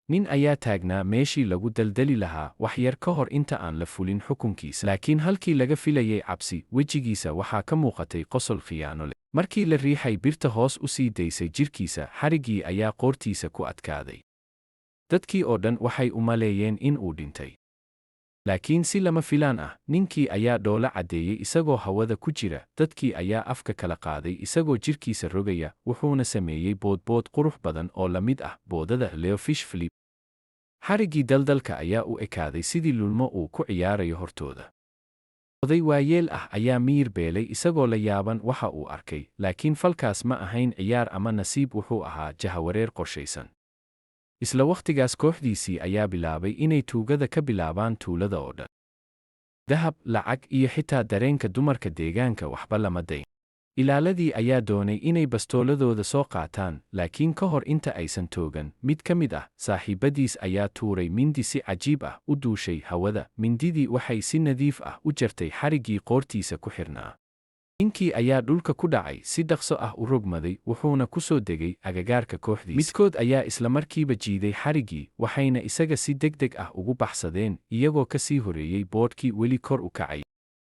Nin ayaa taagnaa meeshii lagu daldali lahaa wax yar ka hor inta aan la fulin xukunkiisa. Laakiin halkii laga filayay cabsi, wejigiisa waxaa ka muuqatay qosol khiyaano leh. Markii la riixay birta hoos u sii daysay jirkiisa, xariggii ayaa qoortiisa ku adkaaday. Dadkii oo dhan waxay u maleeyeen in uu dhintay. Laakiin si lama filaan ah, ninkii ayaa dhoola caddeeyay isagoo hawada ku jira. Dadkii ayaa afka kala qaaday isagoo jirkiisa rogaya, wuxuuna sameeyay boodbood qurux badan oo la mid ah boodada Leo Fish Flip. Xariggii daldalka ayaa u ekaaday sidii lulmo uu ku ciyaarayo hortooda. Oday waayeel ah ayaa miyir beelay isagoo la yaaban waxa uu arkay, laakiin falkaas ma ahayn ciyaar ama nasiib, wuxuu ahaa jahawareer qorshaysan. Isla wakhtigaas, kooxdiisii ayaa bilaabay inay tuugada ka bilaabaan tuulada oo dhan. Dahab, lacag iyo xitaa dareenka dumarka deegaanka, waxba lama dayn. Ilaaladii ayaa doonay inay bastooladooda soo qaataan, laakiin ka hor inta aysan toogan, mid ka mid ah saaxiibadiis ayaa tuuray mindi si cajiib ah u duushay hawada. Mindidii waxay si nadiif ah u jartay xariggii qoortiisa ku xirnaa. Ninkii ayaa dhulka ku dhacay, si dhaqso ah u rogmaday, wuxuuna ku soo degay agagaarka kooxdiisa. Midkood ayaa isla markiiba jiiday xariggii, waxayna isaga si degdeg ah ugu baxsadeen, iyagoo ka sii horeeyay boodhkii weli kor u kacay.